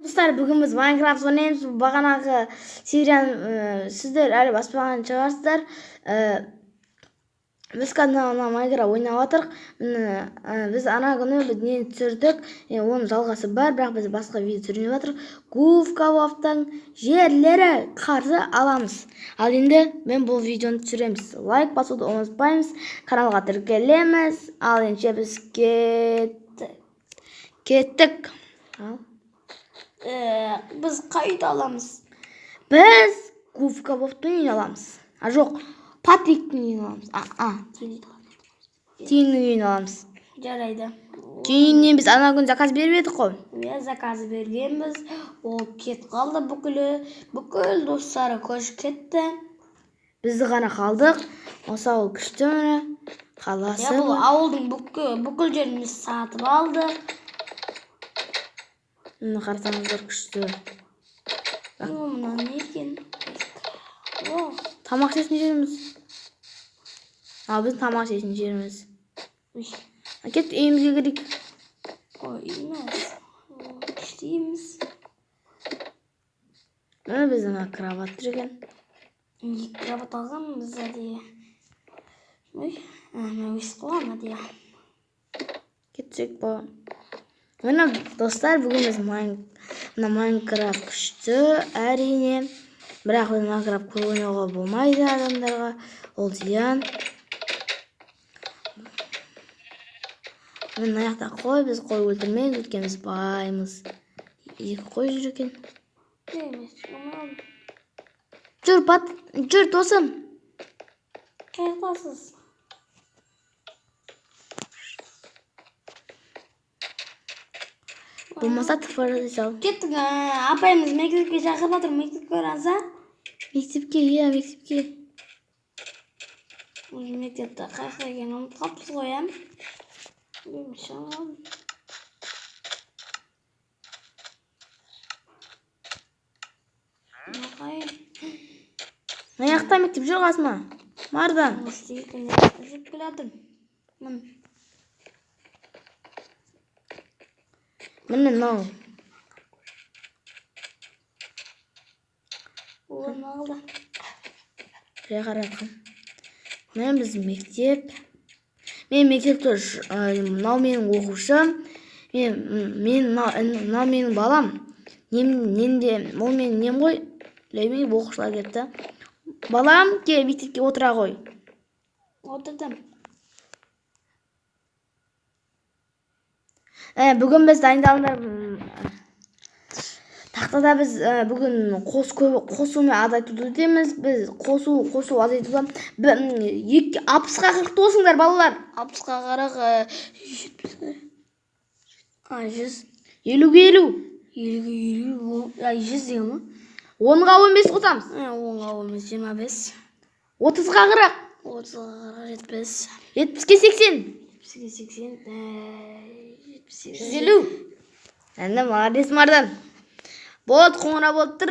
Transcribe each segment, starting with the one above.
Достар, бүгін біз Майнкрафт ойнаймыз. Бағанағы серияны сіздер әлі баспаған шығарсыздар. Біз мына Майнкрафт ойнап жатырық. Біз ана күні біз нені түсірдік, оның жалғасы бар, бірақ біз басқа видео түсірмей жатырық. Губка Бобтың жерлері қарсы аламыз. Ал енді мен бұл видеоны түсіреміз. Лайк басуды ұмытпаймыз, каналға тіркелеміз. Ал ендеше біз кеттік. Ал Біз қайда аламыз? Біз Губка Бобтың үйін аламыз. А жоқ, Патріктің үйін аламыз. Түйіннің үйін аламыз. Жарайды. Түйіннен біз ана күні заказ беріп едік қой. Иә, заказ бергенбіз. Ол кетіп қалды бүкіл достары көшіп кетті. Біз ғана қалдық. Осы ауыл күшті міне. Қаласы. Иә, бұл ауылдың бүкіл жерін біз сатып алдық. Міне қарасаңыздар күшті. Мына не екен? Тамақ ішетін жеріміз. Ал біздің тамақ ішетін жеріміз. Кет, үйімізге кірейік. Ой, емес. Күшті үйіміз. Міне біздің кровать тұр екен. Екі кровать алғанбыз әдейі. Ой, мына өсіп қалған әдейі. Кетсек ба. Міне достар, бүгін біз мына Майнкрафт күшті әрине. Бірақ Майнкрафт көп ойнауға болмайды адамдарға. Ол зиян. Мына жақта қой, біз қой өлтірмейміз, өйткені біз баймыз. Екі қой жүр екен. Жүр, жүр досым. Қаяқтасыз? Болмаса тыфырды сал. Кеттік, апайымыз мектепке шақырып жатыр. Мектепке барамыз, а? Мектепке, иә, мектепке. Уже мектепте қаяқта екенін ұмытып қалыппыз ғой, ә? Мына жақта мектеп, жүр қасыма. Мардан. Жүріп келатырмын. Міне мынау. Орын алды. Жай қаратқым. Міне біздің мектеп. Мен мектепте мынау менің оқушым. Мен мынау менің балам. Нем де, ол менің нем ғой. Ләймей оқушылар келіпті. Балам, кел мектепке отыра ғой. Отырдым. Бүгін біз дайындалыңдар. Тақтада біз бүгін қосу мен азайтуды өтеміз. Біз қосу азайтудан 60-қа 40 досыңдар, балалар. 60-қа 40, 70-ке. 100. 50-ге 50. 50-ге 50, 100 деген ма? 10-ға 15 қосамыз. 10-ға 15, 25. 30-ға 40. 30-ға 40, 70. 70-ке 80. 70-ке 80, 78. 150. Әне, молодец, Мардан. Болады, қоңырау болды.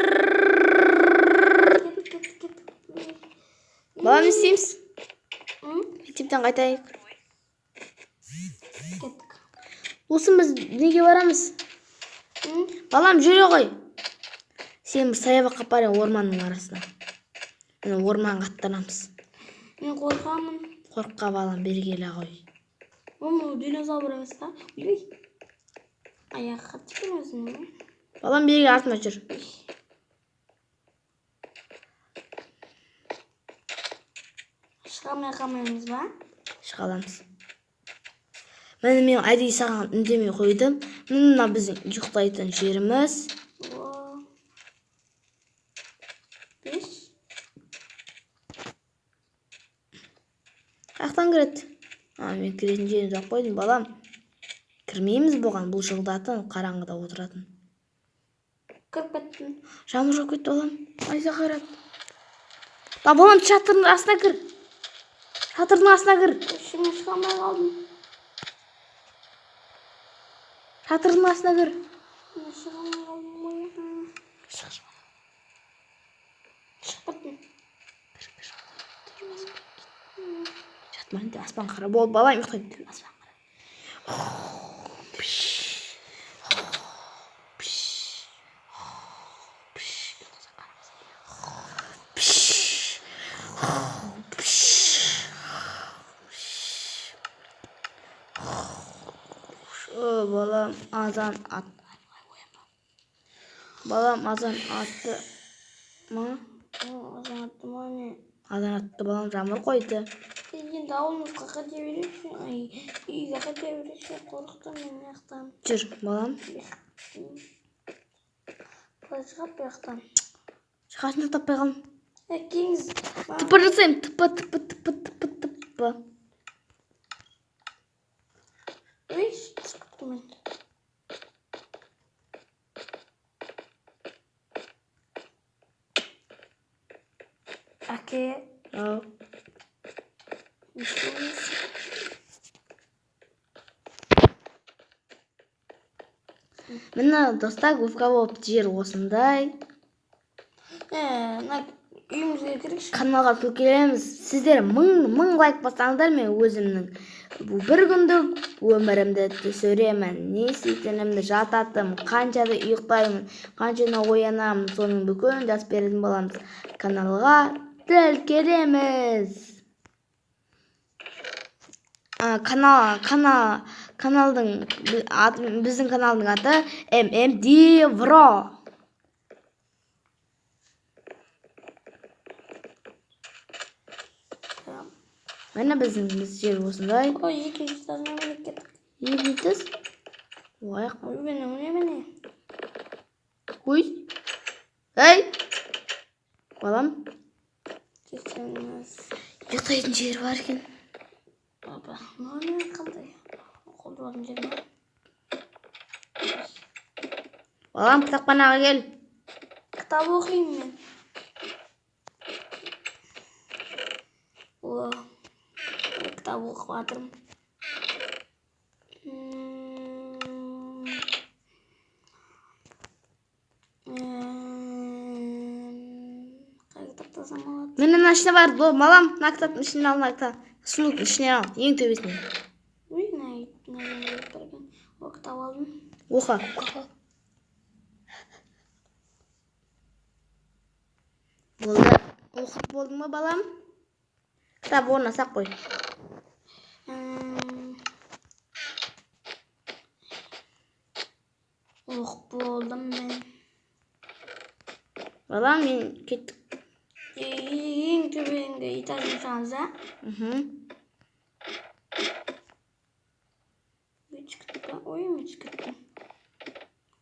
Балам, не істейміз? Мектептен қайтайық. Кеттік. Осы біз неге барамыз? Балам, жүре ғой. Сен бір саябаққа апарайын, орманның арасына. Міне орманға аттанамыз. Мен қорқамын. Қорыққа, балам, бері келе ғой. Ол динозавр емес па? Ой. Аяқ қатты екен өзінің. Балам, бері кел, артыма жүр. Шыға алмай қалмаймыз ба? Шыға аламыз. Міне мен әдейі саған үндемей қойдым. Мына біздің ұйықтайтын жеріміз. 5. Қаяқтан кіреді? Мен кіретін жерін тауып қойдым, балам. Кірмейміз бұған, бұл жылдатын, қараңғыда отыратын. Кіріп кеттім. Жаңбыр жауып кетті, балам. Айза қайрат. Балам, шатырдың астына кір. Шатырдың астына кір. Ішіме шыға алмай қалдым. Шатырдың астына кір. Шыға алмай қалдым ғой. Шық, шық. Шығып кеттім. Жатма, енді аспан қара болды, балам, ұйықтайды. Аспан қара. Балам, азан ат. Балам, азан атты ма? Азан атты ма не? Азан атты, балам, жаңбыр қойды. Енді ауылымызға қайта берейікші. Ай, үйге қайта берейікші. Қорықтым мен мына жақтан. Жүр, балам. Қалай шығады бұл жақтан? Шығасын, таппай қалдым. Әкеңіз. Тыпы жасаймын. Тыпы, тыпы, тыпы, тыпы, тыпы. Ой, түсіп кеттім мен. Әке. Ау. Не істейміз? Міне, достар, Губка Боб жер осындай. Мына үйімізге кірейікші. Каналға тіркелеміз. Сіздер мың лайк бассаңыздар, мен өзімнің бір күндік өмірімді түсіремін. Не істейтінімді, жататым, қаншада ұйықтаймын, қаншада оянамын, соның бүкілін жазып беретін боламыз. Каналға тіркелеміз. Канал, канал, каналдың аты, біздің каналдың аты MMD Vro. Міне, біздің біз жер осындай. Ой, екінші этажына мініп кеттік. Екінші этаж. Ой, Ой, міне, міне, міне. Ой. Ей! Балам, Кешіріңіз. ұйықтайтын жер бар екен. Папа, мынау не, қандай? Қол жуатын жер ма? Балам, кітапханаға кел. Кітап оқимын мен. О, кітап оқып жатырмын. М, Қай кітапты алсам болады? Міне, мына ішінде бар. Балам, мына кітаптың ішінен ал, мына кітап. Сундуктың ішінен ал, ең төбесінен. Ой, мына мына жерде бар екен. О, кітап алдым. Оқы. Болды. Оқып болдың ба, балам? Кітап орнына сақ қой. Оқып болдым мен. Балам, мен кеттік. Ең төменгі этажға шығамыз, а? Мхм. Ой, түсіп кеттік па? Ой, мен түсіп кеттім.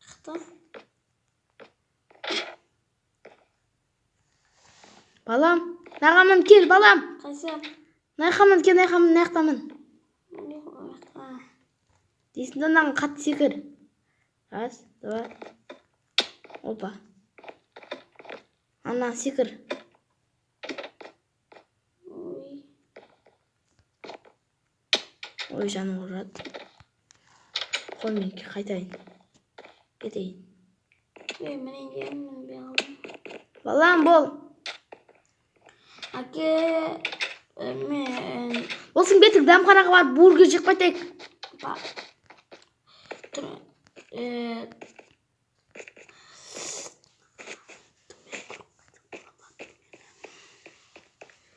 Шықты. Балам, мынаған мін, кел, балам. Қайсы? Мына жаққа мін, кел, мына жаққа мін, мына жақта мін. А, Дейсің да, мынаған қатты секір. Раз, два. Опа. Ана секір. Ой. Ой, жаным ауырады. Қолмен қайтайын. Кетейін. Ей, мінейін дедім, мінбей қалдым. Балам, бол. Әке, мен Болсын, кеттік, дәмханаға барып бургер жеп қайтайық. Тұр,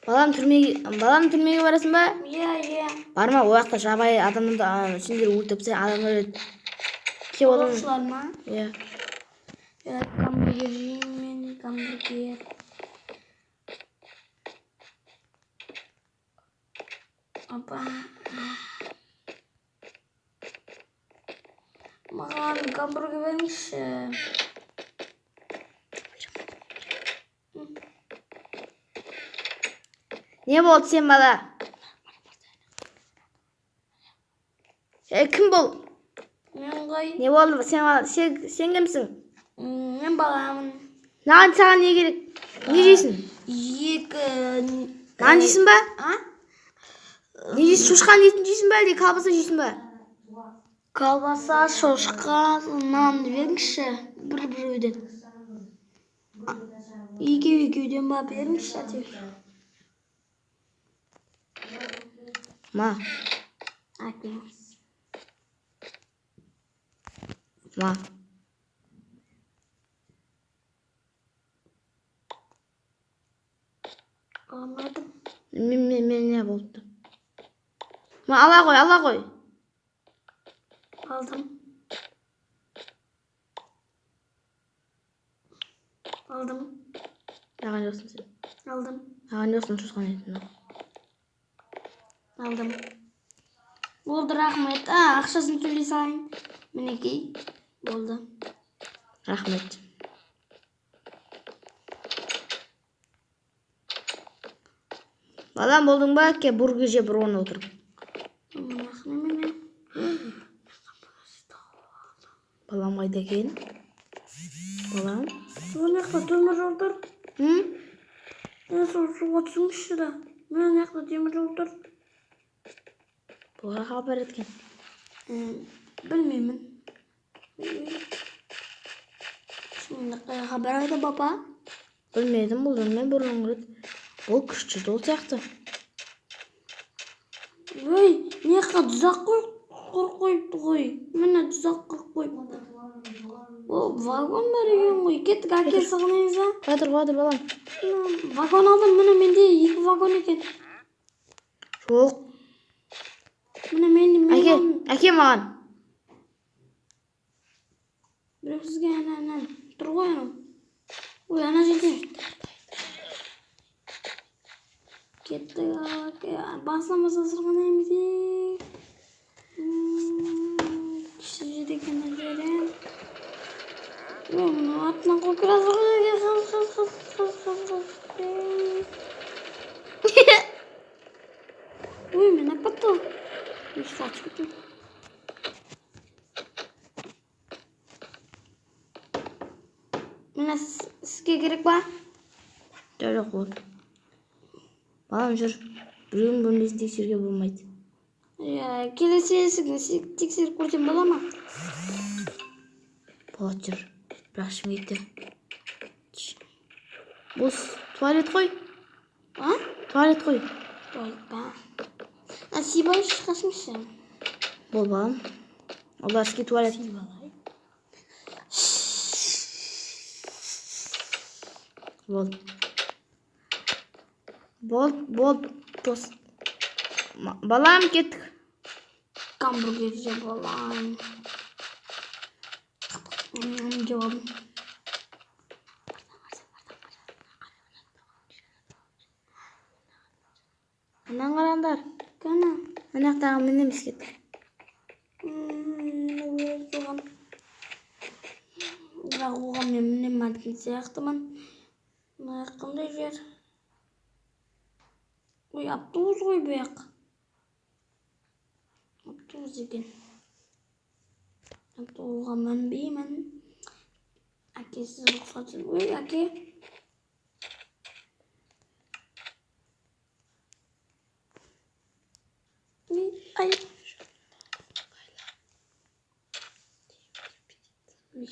Балам, түрмеге, балам, түрмеге барасың ба? Иә. Барма, ол жақта жабайы адамды, сендер өлтіріп тастайды, адам өледі. Кеп адам. Ұрлықшылар ма? Иә. Иә, гамбургер жеймін мен, гамбургер. Апа. Маған гамбургер беріңізші. Не болды сен, бала? Е, кім бұл? Мен ғой. Не болды сен, бала? Сен кімсің? Мен баламын. Маған, саған не керек? Не жейсің? Екі. Нан жейсің ба? А? Не жейсің? Шошқаның етін жейсің ба, әлде колбаса жейсің ба? Колбаса, шошқа, нан беріңізші. Бір біреуден. Екеу екеуден ба, беріңізші әйтеуір. Ма, Әкеңіз. Ма. Алмадым. Мен не болыпты? Ма, ала ғой, ала ғой. Алдым. Алдым. Алған жоқсың сен. Алдым. Алған жоқсың, шошқан етін. Алдым. Болды, рахмет. А, ақшасын төлей салайын. Мінекей. Болды. Рахмет. Балам, болдың ба? Ке, бургер жеп, бір орнына отырып. Мына немене? Балам қайда екен? Балам? Мына жақта темір жол тұр. М? Мына сол суға түсіңізші да. Мына жақта темір жол тұр. Бұл қаяққа барады екен? Білмеймін. Шынында қаяққа барады, папа? Білмедім, бұл мен бұрын рет. Бұл күшті жол сияқты. Ой, мына жаққа тұзақ құрып қойыпты ғой. Міне, тұзақ құрып қойыпты. О, вагон бар екен ғой. Кеттік, әке, сығынаймыз ба? Қоя тұр, қоя тұр, балам. Вагон алдым, міне, менде екі вагон екен. Жоқ. Міне, мен Әке, алдым. әке маған. Біреу сізге ана ана тұр ғой анау. Ой, ана жерде. Кеттік, әке, басынан баса сырғанаймыз. Күшті жер екен мына жері. Ой, мынау артынан қуып келе жатыр ғой. Қыз, қыз, қыз, қыз, қыз, қыз. Ой, мен алып кетті ғой. Ой, суға түсіп кеттім. Міне, сізге керек па? Жоқ, жоқ, болды. Балам, жүр. Біреудің бөлмесін тексеруге болмайды. Иә, келесі есігін тексеріп көрсем бола ма? Болады, жүр. Бірақ ішім кетті. Бұл туалет қой. А? Туалет қой. Туалет па? А, сипайшы, қашыңызшы. Бол, балам. Оларский туалет. Бол. Бол, бол, тос. Балам, кеттік. Гамбургер жеп алайын. Жеп алдым. Анан қараңдар. Қане? Ана жақтағы мінеміз, кеттік. Оған. Бірақ оған мен мінеметін сияқтымын. Мына жақ қандай жер? Ой, автобус ғой бұл жақ. Автобус екен. Автобусқа мінбеймін. Әкесіз рұқсат. Ой, әке. Ой, ай. Ой.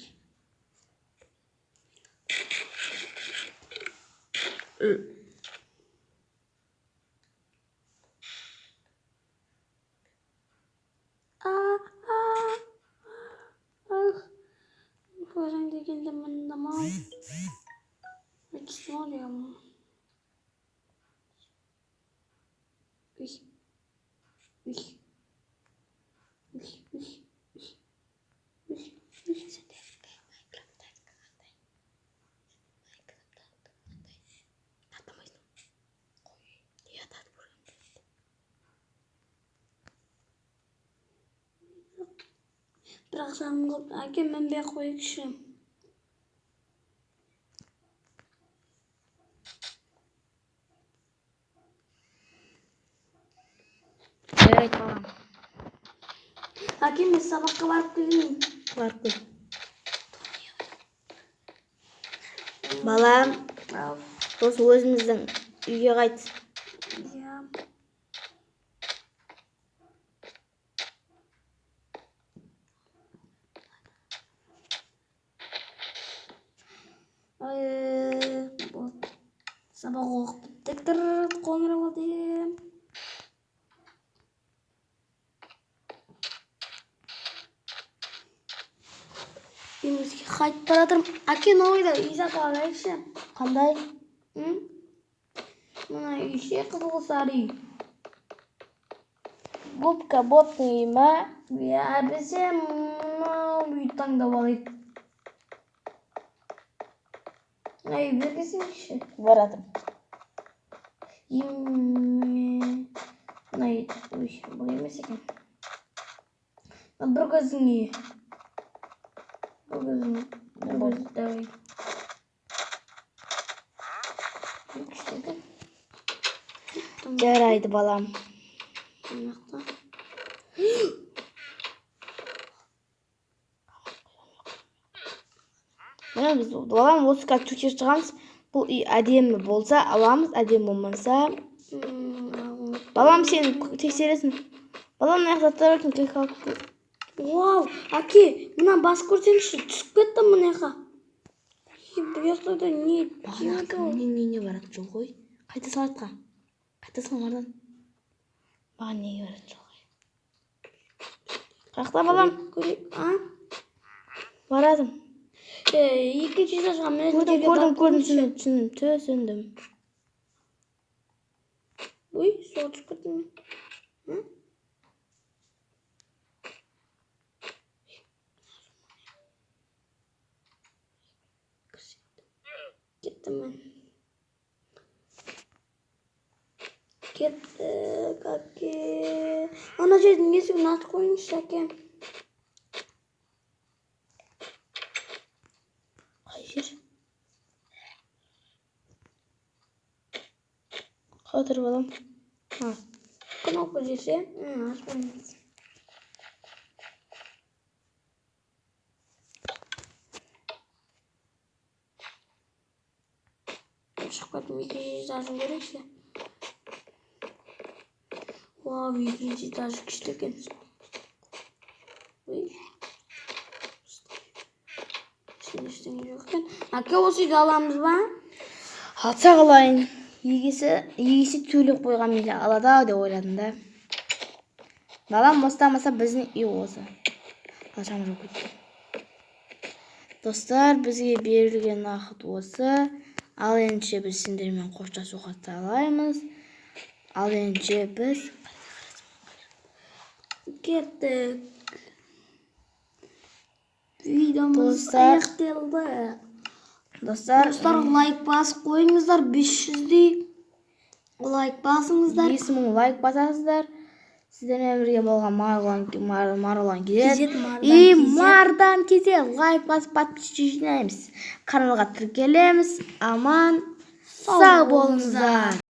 А, а, ах. Өзің дегенде мындым-ау. Түстім ау деген. Үй. Үй. Үй, үй, үй. Үй, үй. Бірақ жаным қалып, әке, мінбей ақ қояйықшы. Жарайды, балам. Әке, мен сабаққа барып келейін. Барып кел. Балам, Ау. осы өзіміздің үйге қайт. Иә. Ой, болды. Сабақ оқып біттік. Қоңырау болды. Үйімізге қайтып бара жатырмын. Әке, мынау үйді үй сатып алайықшы. Қандай? М? Мына үй ше, қызыл сары үй. Губка Бобтың үйі ма? Иә, әйтпесе мынау үйді таңдап алайық. Мына үй бергесеңші. Баратым. Мына үй, ой, бұл емес екен. Мына бір көздің үйі. Бір көздің, бір көз, давай. Күшті екен. Жарайды, балам. Мына жақта. Міне, біз, балам, осы қазір тексеріп шығамыз. Бұл үй әдемі болса, аламыз, әдемі болмаса. Балам, сен тексересің. Балам, мына жақта заттар бар екен, кел. Вау, әке, мына бас көрсеңші, түсіп кеттім мына жаққа. Бұл жақта да не Бағана тиеді? кімнің үйіне баратын жол ғой? Қайта сал артқа. Қайта сал, Мардан. Маған неге баратын жол ғой? Қаяқта, балам? Көрейік, а? Баратым. Екінші этажға мінетін Көрдім, жерге көрдім, барып көрдім, көрейікші. түсіндім, түсіндім, түсіндім. Ой, суға түсіп кеттім мен. М? Кеттім мен. Кеттік, әке. Ана жердің есігін ашып қойыңызшы, әке. Қай жер? Қалай тұр, балам? А, Кнопка жесе, ашып қойыңыз. Шығып кеттім, екінші этажын көрейікші. Вау, екінші этажы күшті екен. Ой. Ішінде ештеңе жоқ екен. Әке, осы үйді аламыз ба? Алсақ, алайын. Егесі төлеп қойған, мен алады ау деп ойладым да. Балам, осыдан біздің үй осы. Алшам жоқ кетті. Достар, бізге берілген уақыт осы. Ал ендеше біз сендермен қоштасуға талаймыз. Ал ендеше біз Кеттік. Видеомыз Достар. аяқталды. Достар, Достар, лайк басып қойыңыздар, 500-дей лайк басыңыздар. 5000 лайк басасыздар. Сіздермен бірге болған Марғұлан Марғұлан KZ. KZ, Мардан И KZ. Мардан KZ. Лайк басып, подписчик жинаймыз. Каналға тіркелеміз. Аман сау болыңыздар.